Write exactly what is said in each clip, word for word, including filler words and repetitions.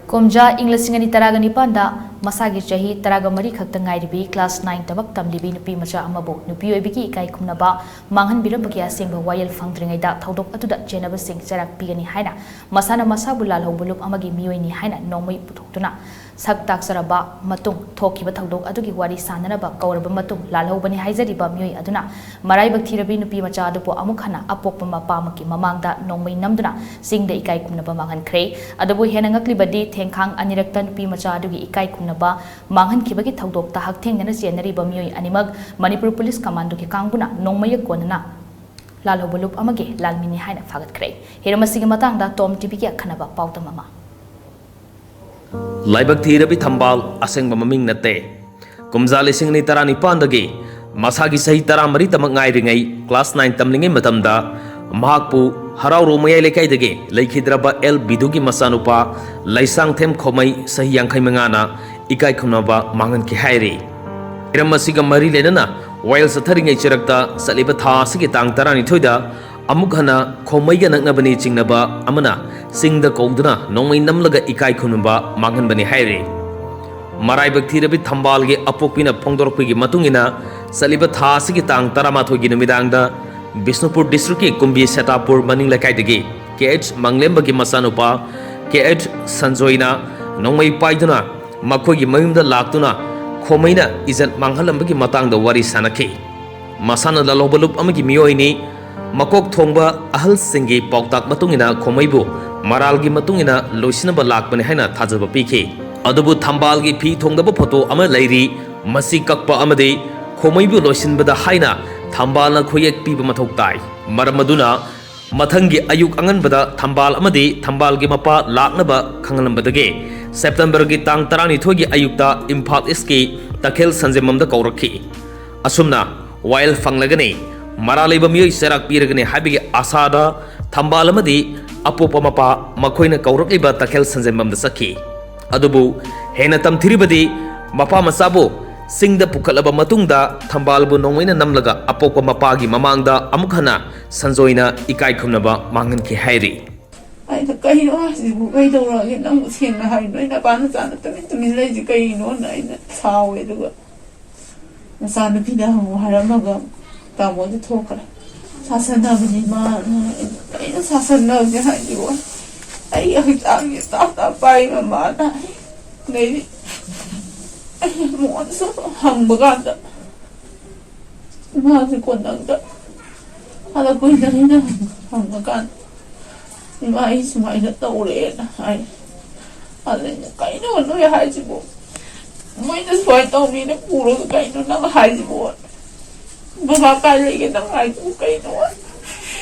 ꯀꯨꯝꯖꯥ ꯏꯪ ꯂꯤꯁꯤꯡ ꯑꯅꯤ ꯇꯔꯥꯒ ꯅꯤꯄꯥꯟꯗ ꯃꯁꯥꯒꯤ ꯆꯍꯤ ꯇꯔꯥꯒ ꯃꯔꯤ ꯈꯛꯇ ꯉꯥꯏꯔꯤꯕꯤ class nine ꯇꯃꯛ ꯇꯝꯂꯤꯕꯤ ꯅꯨꯄꯤ ꯃꯆꯥ ꯑꯃꯕꯨ ꯅꯨꯄꯤ ꯑꯣꯏꯕꯤꯒꯤ ꯏꯀꯥꯏ ꯈꯨꯝꯅꯕ ꯃꯥꯡꯍꯟꯕꯤꯔꯝꯕꯒꯤ ꯑꯁꯦꯡꯕ ꯋꯥꯌꯦꯜ ꯐꯪꯗ꯭ꯔꯤꯉꯩꯗ ꯊꯧꯗꯣꯛ ꯑꯗꯨꯗ ꯆꯦꯟꯅꯕꯁꯤꯡ ꯆꯩꯔꯥꯛ ꯄꯤꯒꯅꯤ ꯍꯥꯏꯅ ꯃꯁꯥꯅ ꯃꯁꯥꯕꯨ ꯂꯥꯜꯍꯧꯕ ꯂꯨꯞ ꯑꯃꯒꯤ ꯃꯤꯑꯣꯏꯅꯤ ꯍꯥꯏꯅ ꯅꯣꯡꯃꯩ ꯄꯨꯊꯣꯛꯇꯨꯅ ꯁꯛ ꯇꯥꯛꯆꯔꯕ ꯃꯇꯨꯡ ꯊꯣꯛꯈꯤꯕ ꯊꯧꯗꯣꯛ ꯑꯗꯨꯒꯤ ꯋꯥꯔꯤ ꯁꯥꯟꯅꯅꯕ ꯀꯧꯔꯕ ꯃꯇꯨꯡ ꯂꯥꯜꯍꯧꯕꯅꯤ ꯍꯥꯏꯖꯔꯤꯕ ꯃꯤꯑꯣꯏ ꯑꯗꯨꯅ ꯃꯔꯥꯏꯕꯛ ꯊꯤꯔꯕꯤ ꯅꯨꯄꯤ ꯃꯆꯥ ꯑꯗꯨꯕꯨ ꯑꯃꯨꯛ ꯍꯟꯅ ꯑꯄꯣꯛꯄ ꯃꯄꯥꯃꯛꯀꯤ ꯃꯃꯥꯡꯗ ꯅꯣꯡꯃꯩ ꯅꯝꯗꯨꯅ ꯆꯤꯡꯗ ꯏꯀꯥꯏ ꯈꯨꯝꯅꯕ ꯃꯥꯡꯍꯟꯈ꯭ꯔꯦ꯫ ꯑꯗꯨꯕꯨ ꯍꯦꯟꯅ ꯉꯛꯂꯤꯕꯗꯤ ꯊꯦꯡꯈꯥꯡ ꯑꯅꯤꯔꯛꯇ ꯅꯨꯄꯤ ꯃꯆꯥ ꯑꯗꯨꯒꯤ ꯏꯀꯥꯏ ꯈꯨꯝꯅꯕ ꯃꯥꯡꯍꯟꯈꯤꯕꯒꯤ ꯊꯧꯗꯣꯛꯇ ꯍꯛꯊꯦꯡꯅꯅ ꯆꯦꯟꯅꯔꯤꯕ ꯃꯤꯑꯣꯏ ꯑꯅꯤꯃꯛ ꯃꯅꯤꯄꯨꯔ ꯄꯨꯂꯤꯁ ꯀꯃꯥꯟꯗꯣꯒꯤ ꯀꯥꯡꯕꯨꯅ ꯅꯣꯡꯃꯩꯒ ꯀꯣꯟꯅꯅ ꯂꯥꯜꯍꯧꯕ ꯂꯨꯞ ꯑꯃꯒꯤ ꯂꯥꯜꯃꯤꯅꯤ ꯍꯥꯏꯅ ꯐꯥꯒꯠꯈ꯭ꯔꯦ꯫ ꯍꯤꯔꯝ ꯑꯁꯤꯒꯤ ꯃꯇꯥꯡꯗ ꯇꯣꯝ ꯇꯤꯚꯤꯒꯤ ꯑꯈꯟꯅꯕ ꯄꯥꯎꯗꯝ ꯑꯃ꯫ ꯂꯥꯏꯕꯛ ꯊꯤꯔꯕꯤ ꯊꯝꯕꯥꯜ ꯑꯁꯦꯡꯕ ꯃꯃꯤꯡ ꯅꯠꯇꯦ꯫ ꯀꯨꯝꯖꯥ ꯂꯤꯁꯤꯡ ꯑꯅꯤ ꯇꯔꯥꯅꯤꯄꯥꯟꯗꯒꯤ ꯃꯁꯥꯒꯤ ꯆꯍꯤ ꯇꯔꯥꯃꯔꯤꯇꯃꯛ ꯉꯥꯏꯔꯤꯉꯩ class nine ꯇꯝꯂꯤꯉꯩ ꯃꯇꯝꯗ ꯃꯍꯥꯛꯄꯨ ꯍꯔꯥꯎꯔꯣ ꯃꯌꯥꯏ ꯂꯩꯀꯥꯏꯗꯒꯤ ꯂꯩꯈꯤꯗ꯭ꯔꯕ ꯑꯦꯜ ꯕꯤꯗꯨꯒꯤ ꯃꯆꯥꯅꯨꯄꯥ ꯂꯩꯁꯥꯡꯊꯦꯝ ꯈꯣꯃꯩ ꯆꯍꯤ ꯌꯥꯡꯈꯩ ꯃꯉꯥꯅ ꯏꯀꯥꯏ ꯈꯨꯝꯅꯕ ꯃꯥꯡꯍꯟꯈꯤ ꯍꯥꯏꯔꯤ꯫ ꯍꯤꯔꯝ ꯑꯁꯤꯒ ꯃꯔꯤ ꯂꯩꯅꯅ ꯋꯥꯌꯦꯜ ꯆꯠꯊꯔꯤꯉꯩ ꯆꯩꯔꯛꯇ ꯆꯠꯂꯤꯕ ꯊꯥ ꯑꯁꯤꯒꯤ ꯇꯥꯡ ꯇꯔꯥꯅꯤꯊꯣꯏꯗ ꯑꯃꯨꯛ ꯍꯟꯅ ꯈꯣꯃꯩꯒ ꯅꯛꯅꯕꯅꯤ ꯆꯤꯡꯅꯕ ꯑꯃꯅ ꯆꯤꯡꯗ ꯀꯧꯗꯨꯅ ꯅꯣꯡꯃꯩ ꯅꯝꯂꯒ ꯏꯀꯥꯏ ꯈꯨꯝꯅꯕ ꯃꯥꯡꯍꯟꯕꯅꯤ ꯍꯥꯏꯔꯤ꯫ ꯃꯔꯥꯏꯕꯛ ꯊꯤꯔꯕꯤ ꯊꯝꯕꯥꯜꯒꯤ ꯑꯄꯣꯛꯄꯤꯅ ꯐꯣꯡꯗꯣꯔꯛꯄꯒꯤ ꯃꯇꯨꯡ ꯏꯟꯅ, ꯆꯠꯂꯤꯕ ꯊꯥ ꯑꯁꯤꯒꯤ ꯇꯥꯡ ꯇꯔꯥꯃꯥꯊꯣꯏꯒꯤ ꯅꯨꯃꯤꯗꯥꯡꯗ ꯕꯤꯁꯅꯨꯄꯨꯔ district ꯀꯤ ꯀꯨꯝꯕꯤ ꯁꯦꯇꯥꯄꯨꯔ ꯃꯅꯤꯡ ꯂꯩꯀꯥꯏꯗꯒꯤ ꯀꯦ ꯑꯩꯆ ꯃꯪꯂꯦꯝꯕꯒꯤ ꯃꯆꯥꯅꯨꯄꯥ ꯀꯦ ꯑꯩꯆ ꯁꯟꯖꯣꯏꯅ ꯅꯣꯡꯃꯩ ꯄꯥꯏꯗꯨꯅ ꯃꯈꯣꯏꯒꯤ ꯃꯌꯨꯝꯗ ꯂꯥꯛꯇꯨꯅ ꯈꯣꯃꯩꯅ ꯏꯖꯠ ꯃꯥꯡꯍꯜꯂꯝꯕꯒꯤ ꯃꯇꯥꯡꯗ ꯋꯥꯔꯤ ꯁꯥꯅꯈꯤ꯫ ꯃꯁꯥꯅ ꯂꯥꯜꯍꯧꯕ ꯂꯨꯞ ꯑꯃꯒꯤ ꯃꯤꯑꯣꯏꯅꯤ꯫ ꯃꯀꯣꯛ ꯊꯣꯡꯕ ꯑꯍꯜꯁꯤꯡꯒꯤ ꯄꯥꯎꯇꯥꯛ ꯃꯇꯨꯡ ꯏꯟꯅ ꯈꯣꯃꯩꯕꯨ ꯃꯔꯥꯜꯒꯤ ꯃꯇꯨꯡ ꯏꯟꯅ ꯂꯣꯏꯁꯤꯟꯅꯕ ꯂꯥꯛꯄꯅꯤ ꯍꯥꯏꯅ ꯊꯥꯖꯕ ꯄꯤꯈꯤ꯫ ꯑꯗꯨꯕꯨ ꯊꯝꯕꯥꯜꯒꯤ ꯐꯤ ꯊꯣꯡꯗꯕ photo ꯑꯃ ꯂꯩꯔꯤ꯫ ꯃꯁꯤ ꯀꯛꯄ ꯑꯃꯗꯤ ꯈꯣꯃꯩꯕꯨ ꯂꯣꯏꯁꯤꯟꯕꯗ ꯍꯥꯏꯅ ꯊꯝꯕꯥꯜꯅ ꯈꯨꯌꯦꯛ ꯄꯤꯕ ꯃꯊꯧ ꯇꯥꯏ꯫ ꯃꯔꯝ ꯑꯗꯨꯅ ꯃꯊꯪꯒꯤ ꯑꯌꯨꯛ ꯑꯉꯟꯕꯗ ꯊꯝꯕꯥꯜ ꯑꯃꯗꯤ ꯊꯝꯕꯥꯜꯒꯤ ꯃꯄꯥ ꯂꯥꯛꯅꯕ ꯈꯪꯍꯜꯂꯝꯕꯗꯒꯤ September ꯒꯤ ꯇꯥꯡ ꯇꯔꯥꯅꯤꯊꯣꯏꯒꯤ ꯑꯌꯨꯛꯇ ꯏꯝꯐꯥꯜ East ꯀꯤ ꯇꯈꯦꯜ ꯁꯟꯖꯦꯟꯕꯝꯗ ꯀꯧꯔꯛꯈꯤ꯫ ꯑꯁꯨꯝꯅ ꯋꯥꯌꯦꯜ ꯐꯪꯂꯒꯅꯤ, ꯃꯔꯥꯜ ꯂꯩꯕ ꯃꯤꯑꯣꯏ ꯆꯩꯔꯥꯛ ꯄꯤꯔꯒꯅꯤ ꯍꯥꯏꯕꯒꯤ ꯑꯥꯁꯥꯗ ꯊꯝꯕꯥꯜ ꯑꯃꯗꯤ ꯑꯄꯣꯛꯄ ꯃꯄꯥ ꯃꯈꯣꯏꯅ ꯀꯧꯔꯛꯂꯤꯕ ꯇꯈꯦꯜ ꯁꯟꯖꯦꯟꯕꯝꯗ ꯆꯠꯈꯤ꯫ ꯑꯗꯨꯕꯨ ꯍꯦꯟꯅ ꯇꯝꯊꯤꯔꯤꯕꯗꯤ, ꯃꯄꯥ ꯃꯆꯥꯕꯨ ꯆꯤꯡꯗ ꯄꯨꯈꯠꯂꯕ ꯃꯇꯨꯡꯗ ꯊꯝꯕꯥꯜꯕꯨ ꯅꯣꯡꯃꯩꯅ ꯅꯝꯂꯒ ꯑꯄꯣꯛꯄ ꯃꯄꯥꯒꯤ ꯃꯃꯥꯡꯗ ꯑꯃꯨꯛ ꯍꯟꯅ ꯁꯟꯖꯣꯏꯅ ꯏꯀꯥꯏ ꯈꯨꯝꯅꯕ ꯃꯥꯡꯍꯟꯈꯤ ꯍꯥꯏꯔꯤ꯫ ꯑꯩꯅ, "ꯀꯩꯅꯣ ꯍꯥꯏꯁꯤꯕꯨ, ꯀꯩꯗꯧꯔꯒꯦ? ꯅꯪꯕꯨ ꯁꯦꯡꯅ ꯍꯥꯏꯌꯨ, ꯅꯣꯏ ꯅꯄꯥ ꯅꯆꯥꯅ ꯇꯨꯃꯤꯟ ꯇꯨꯃꯤꯟ ꯂꯩꯁꯤ ꯀꯩꯒꯤꯅꯣꯅ?" ꯑꯩꯅ ꯁꯥꯎꯋꯦ꯫ ꯑꯗꯨꯒ ꯃꯆꯥꯅꯨꯄꯤꯗ ꯍꯪꯉꯨ ꯍꯥꯏꯔꯝꯃꯒ ꯇꯥꯃꯣꯗꯤ ꯊꯣꯛꯈ꯭ꯔꯦ꯫ "ꯁꯥꯁꯟꯅꯕꯅꯤ ꯃꯥ"꯫ "ꯀꯩꯅꯣ ꯁꯥꯁꯟꯅꯕꯅꯤ ꯍꯥꯏꯁꯤꯕꯣ? ꯑꯩꯒꯤ ꯍꯛꯆꯥꯡꯁꯦ ꯇꯥꯞ ꯇꯥꯞ ꯄꯥꯏ ꯃꯃꯥꯅ"꯫ ꯑꯗꯩꯗꯤ ꯑꯩ ꯃꯉꯣꯟꯗ ꯁꯨꯝ ꯍꯪꯕ ꯀꯥꯟꯗ, ꯏꯃꯥꯁꯦ ꯀꯣꯟꯅꯪꯗ ꯍꯜꯂꯛꯄꯩꯗ ꯑꯩꯅ ꯍꯪꯉꯀꯥꯟꯗ, "ꯏꯃꯥ, ꯑꯩ ꯁꯨꯃꯥꯏꯅ ꯇꯧꯔꯦꯅ" ꯍꯥꯏ꯫ ꯑꯗ ꯑꯩꯅ, "ꯀꯩꯅꯣ ꯅꯣꯏ ꯍꯥꯏꯁꯤꯕꯣ? ꯃꯣꯏꯅ ꯁꯨꯃꯥꯏꯅ ꯇꯧꯅꯤꯅ ꯄꯨꯔꯒ ꯀꯩꯅꯣ ꯅꯪ ꯍꯥꯏꯁꯤꯕꯣ? ꯕꯕꯥ ꯀꯥꯏ ꯂꯩꯒꯦ ꯅꯪ ꯍꯥꯏꯁꯤꯕꯨ ꯀꯩꯅꯣ?"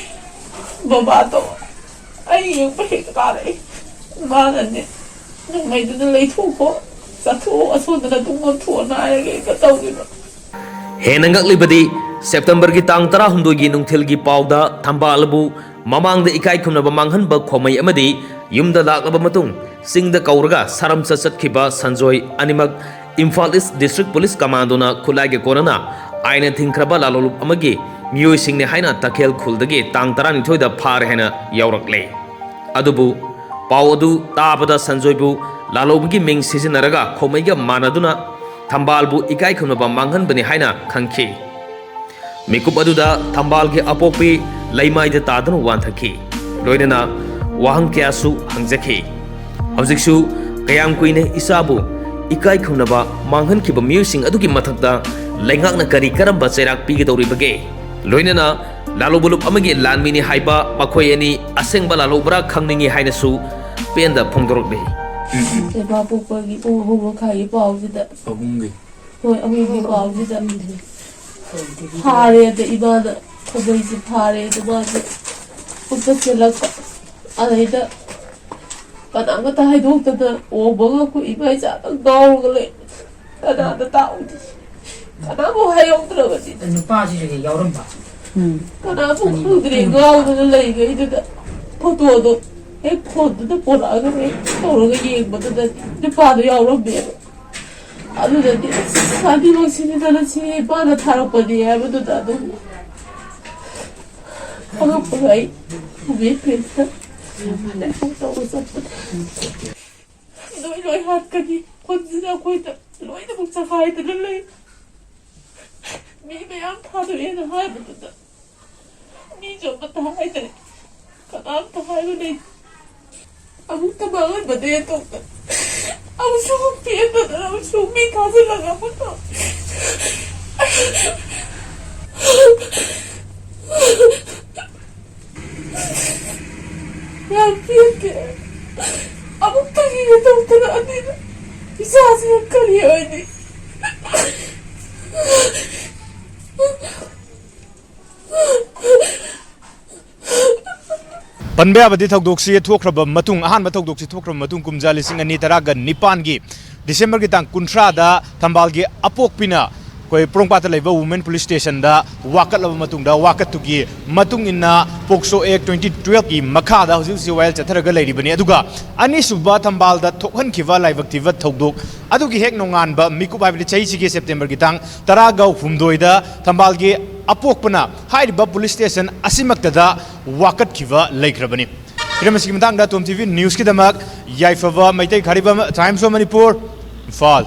ꯕꯕꯥꯗꯣ ꯑꯩ ꯌꯦꯡꯕ ꯍꯦꯛ ꯀꯥꯔꯛꯑꯦ꯫ ꯃꯥꯅꯅꯦ, "ꯅꯣꯡꯃꯩꯗꯨꯗ ꯂꯩꯊꯣꯛꯈꯣ, ꯆꯠꯊꯣꯛꯑꯣ, ꯑꯁꯣꯝꯗꯅ ꯇꯨꯝꯐꯝ ꯊꯣꯛꯑꯣꯅ" ꯍꯥꯏꯔꯒ ꯍꯦꯛꯇ ꯇꯧꯈꯤꯕ꯫ ꯍꯦꯟꯅ ꯉꯛꯂꯤꯕꯗꯤ, ꯁꯦꯞꯇꯦꯝꯕꯔꯒꯤ ꯇꯥꯡ ꯇꯔꯥꯍꯨꯝꯗꯣꯏꯒꯤ ꯅꯨꯡꯊꯤꯜꯒꯤ ꯄꯥꯎꯗ ꯊꯝꯕꯥꯜꯕꯨ ꯃꯃꯥꯡꯗ ꯏꯀꯥꯏ ꯈꯨꯝꯅꯕ ꯃꯥꯡꯍꯟꯕ ꯈꯣꯝꯃꯩ ꯑꯃꯗꯤ ꯌꯨꯝꯗ ꯂꯥꯛꯂꯕ ꯃꯇꯨꯡ ꯆꯤꯡꯗ ꯀꯧꯔꯒ ꯁꯥꯔꯝꯆꯠ ꯆꯠꯈꯤꯕ ꯁꯟꯖꯣꯏ ꯑꯅꯤꯃꯛ ꯏꯝꯐꯥꯜ ꯏꯁ ꯗꯤꯁꯇ꯭ꯔꯤꯛ ꯄꯨꯂꯤꯁ ꯀꯃꯥꯟꯗꯣꯅ ꯈꯨꯠꯂꯥꯏꯒ ꯀꯣꯟꯅꯅ ꯑꯥꯏꯟꯅ ꯊꯤꯡꯈ꯭ꯔꯕ ꯂꯥꯂꯣꯡꯂꯨꯞ ꯑꯃꯒꯤ ꯃꯤꯑꯣꯏꯁꯤꯡꯅꯤ ꯍꯥꯏꯅ ꯇꯈꯦꯜ ꯈꯨꯜꯗꯒꯤ ꯇꯥꯡ ꯇꯔꯥꯅꯤꯊꯣꯏꯗ ꯐꯥꯔꯦ ꯍꯥꯏꯅ ꯌꯥꯎꯔꯛꯂꯦ꯫ ꯑꯗꯨꯕꯨ ꯄꯥꯎ ꯑꯗꯨ ꯇꯥꯕꯗ ꯁꯟꯖꯣꯏꯕꯨ ꯂꯥꯂꯣꯡꯕꯒꯤ ꯃꯤꯡ ꯁꯤꯖꯤꯟꯅꯔꯒ ꯈꯣꯝꯃꯩꯒ ꯃꯥꯟꯅꯗꯨꯅ ꯊꯝꯕꯥꯜꯕꯨ ꯏꯀꯥꯏ ꯈꯨꯝꯅꯕ ꯃꯥꯡꯍꯟꯕꯅꯤ ꯍꯥꯏꯅ ꯈꯪꯈꯤ꯫ ꯃꯤꯀꯨꯞ ꯑꯗꯨꯗ ꯊꯝꯕꯥꯜꯒꯤ ꯑꯄꯣꯛꯄꯤ ꯂꯩꯃꯥꯏꯗ ꯇꯥꯗꯨꯅ ꯋꯥꯟꯊꯈꯤ꯫ ꯂꯣꯏꯅꯅ ꯋꯥꯍꯪ ꯀꯌꯥꯁꯨ ꯍꯪꯖꯈꯤ꯫ ꯍꯧꯖꯤꯛꯁꯨ ꯀꯌꯥꯝ ꯀꯨꯏꯅ ꯏꯆꯥꯕꯨ ꯏꯀꯥꯏ ꯈꯨꯝꯅꯕ ꯃꯥꯡꯍꯟꯈꯤꯕ ꯃꯤꯑꯣꯏꯁꯤꯡ ꯑꯗꯨꯒꯤ ꯃꯊꯛꯇ ꯂꯩꯉꯥꯛꯅ ꯀꯔꯤ ꯀꯔꯝꯕ ꯆꯩꯔꯥꯛ ꯄꯤꯒꯗꯧꯔꯤꯕꯒꯦ? ꯂꯣꯏꯅꯅ ꯂꯥꯂꯣꯡꯕ ꯂꯨꯞ ꯑꯃꯒꯤ ꯂꯥꯟꯃꯤꯅꯤ ꯍꯥꯏꯕ ꯃꯈꯣꯏ ꯑꯅꯤ ꯑꯁꯦꯡꯕ ꯂꯥꯂꯣꯡꯕ꯭ꯔꯥ ꯈꯪꯅꯤꯡꯏ ꯍꯥꯏꯅꯁꯨ ꯄꯦꯟꯗ ꯐꯣꯡꯗꯣꯔꯛꯂꯤ꯫ ꯂꯩꯕꯥꯛ ꯄꯣꯛꯄꯒꯤ ꯄꯨꯡ ꯑꯍꯨꯝ ꯃꯈꯥꯏꯒꯤ ꯄꯥꯎꯁꯤꯗ, ꯑꯍꯨꯝꯒꯤ꯫ ꯍꯣꯏ, ꯑꯍꯨꯝꯒꯤ ꯄꯥꯎꯁꯤꯗ ꯐꯥꯔꯦꯗ, ꯏꯃꯥꯅ ꯈꯣꯝꯃꯩꯁꯦ ꯐꯥꯔꯦꯗ, ꯃꯥꯁꯦ ꯄꯨꯛꯇ ꯆꯦꯜꯂꯛꯄ꯫ ꯑꯗꯩꯗ ꯀꯅꯥꯃꯠꯇ ꯍꯥꯏꯗꯣꯛꯇꯅ ꯑꯣꯝꯃꯒ ꯑꯩꯈꯣꯏ ꯏꯃꯥ ꯏꯆꯥꯗꯪ ꯉꯥꯎꯔꯒ ꯂꯩ꯫ ꯀꯅꯥꯗ ꯇꯥꯛꯎꯅꯤ? ꯀꯅꯥꯕꯨ ꯍꯥꯏꯍꯧꯗ꯭ꯔꯕꯅꯤ? ꯅꯨꯄꯥꯁꯤꯁꯨ ꯍꯦꯛ ꯌꯥꯎꯔꯝꯕ꯫ ꯀꯅꯥꯕꯨ ꯈꯪꯗ꯭ꯔꯦ, ꯉꯥꯎꯗꯅ ꯂꯩꯈꯩꯗꯨꯗ ꯐꯣꯇꯣꯗꯣ ꯍꯦꯛ ꯐꯣꯟꯗꯨꯗ ꯄꯣꯔꯛꯑꯒ ꯍꯦꯛ ꯇꯧꯔꯒ ꯌꯦꯡꯕꯗꯨꯗ ꯅꯨꯄꯥꯗꯣ ꯌꯥꯎꯔꯝꯃꯦꯕ꯫ ꯑꯗꯨꯗꯗꯤ ꯑꯁ, ꯑꯅꯤꯃꯛ ꯁꯤꯅꯤꯗꯅ ꯁꯤ ꯏꯄꯥꯅ ꯊꯥꯔꯛꯄꯅꯤ ꯍꯥꯏꯕꯗꯨꯗ ꯑꯗꯨꯝ ꯈꯪꯉꯛꯄꯒ ꯑꯩ ꯎꯃꯦꯟ ꯄ꯭ꯔꯦꯁꯇ ꯅꯣꯏ ꯂꯣꯏ ꯍꯥꯠꯀꯅꯤ꯫ ꯈꯨꯟꯁꯤꯗ ꯑꯩꯈꯣꯏꯗ ꯂꯣꯏꯅꯃꯛ ꯆꯈꯥꯏꯗꯅ ꯂꯩ꯫ ꯃꯤ ꯃꯌꯥꯝ ꯊꯥꯗꯣꯛꯑꯦꯅ ꯍꯥꯏꯕꯗꯨꯗ ꯃꯤꯁꯨ ꯑꯃꯠꯇ ꯍꯥꯏꯗ꯭ꯔꯦ꯫ ꯀꯅꯥꯝꯇ ꯍꯥꯏꯕ ꯂꯩꯇꯦ꯫ ꯑꯃꯨꯛꯇ ꯃꯥꯡꯍꯟꯕꯗꯩ ꯑꯇꯣꯞꯄ ꯑꯃꯨꯛꯁꯨ ꯄꯦꯟꯗꯗꯅ ꯑꯃꯨꯛꯁꯨ ꯃꯤ ꯊꯥꯖꯤꯜꯂꯒ ꯑꯃꯨꯛꯇ ꯌꯥꯝ ꯄꯦꯟꯗꯦ꯫ ꯑꯃꯨꯛꯇꯒꯤ ꯍꯦꯟꯗꯣꯛꯇꯅ ꯑꯅꯤꯔꯛ ꯏꯆꯥꯁꯤꯅ ꯀꯔꯤ ꯑꯣꯏꯅꯤ? ꯄꯟꯕ ꯌꯥꯕꯗꯤ ꯊꯧꯗꯣꯛꯁꯤ ꯊꯣꯛꯈ꯭ꯔꯕ ꯃꯇꯨꯡ, ꯑꯍꯥꯟꯕ ꯊꯧꯗꯣꯛꯁꯤ ꯊꯣꯛꯈ꯭ꯔꯕ ꯃꯇꯨꯡ, ꯀꯨꯝꯖꯥ ꯂꯤꯁꯤꯡ ꯑꯅꯤ ꯇꯔꯥꯒ ꯅꯤꯄꯥꯟꯒꯤ ꯗꯤꯁꯦꯝꯕꯔꯒꯤ ꯇꯥꯡ ꯀꯨꯟꯊ꯭ꯔꯥꯗ ꯊꯝꯕꯥꯜꯒꯤ ꯑꯄꯣꯛꯄꯤꯅ ꯑꯩꯈꯣꯏ ꯄꯣꯔꯣꯝꯄꯥꯠꯇ ꯂꯩꯕ ꯋꯨꯃꯦꯟ ꯄꯨꯂꯤꯁ ꯁ꯭ꯇꯦꯁꯟꯗ ꯋꯥꯀꯠꯂꯕ ꯃꯇꯨꯡꯗ, ꯋꯥꯀꯠꯇꯨꯒꯤ ꯃꯇꯨꯡ ꯏꯟꯅ ꯄꯣꯛꯁꯣ ꯑꯦꯛ twenty twelveꯀꯤ ꯃꯈꯥꯗ ꯍꯧꯖꯤꯛ ꯍꯧꯖꯤꯛ ꯋꯥꯌꯦꯜ ꯆꯠꯊꯔꯒ ꯂꯩꯔꯤꯕꯅꯤ꯫ ꯑꯗꯨꯒ ꯑꯅꯤꯁꯨꯕ ꯊꯝꯕꯥꯜꯗ ꯊꯣꯛꯍꯟꯈꯤꯕ ꯂꯥꯏꯕꯛ ꯊꯤꯕ ꯊꯧꯗꯣꯛ ꯑꯗꯨꯒꯤ ꯍꯦꯛ ꯅꯣꯡꯉꯥꯟꯕ ꯃꯤꯀꯨꯞ, ꯍꯥꯏꯕꯗꯤ ꯆꯍꯤꯁꯤꯒꯤ ꯁꯦꯞꯇꯦꯝꯕꯔꯒꯤ ꯇꯥꯡ ꯇꯔꯥꯒ ꯍꯨꯝꯗꯣꯏꯗ ꯊꯝꯕꯥꯜꯒꯤ ꯑꯄꯣꯛꯄꯅ ꯍꯥꯏꯔꯤꯕ ꯄꯨꯂꯤꯁ ꯁ꯭ꯇꯦꯁꯟ ꯑꯁꯤꯃꯛꯇꯗ ꯋꯥꯀꯠꯈꯤꯕ ꯂꯩꯈ꯭ꯔꯕꯅꯤ꯫ ꯍꯤꯔꯝ ꯑꯁꯤꯒꯤ ꯃꯇꯥꯡꯗ ꯇꯣꯝ ꯇꯤ ꯚꯤ ꯅ꯭ꯌꯨꯁꯀꯤꯗꯃꯛ ꯌꯥꯏꯐꯕ Meitei ꯈꯥꯔꯤꯕꯝ, Times of Manipur, Imphal.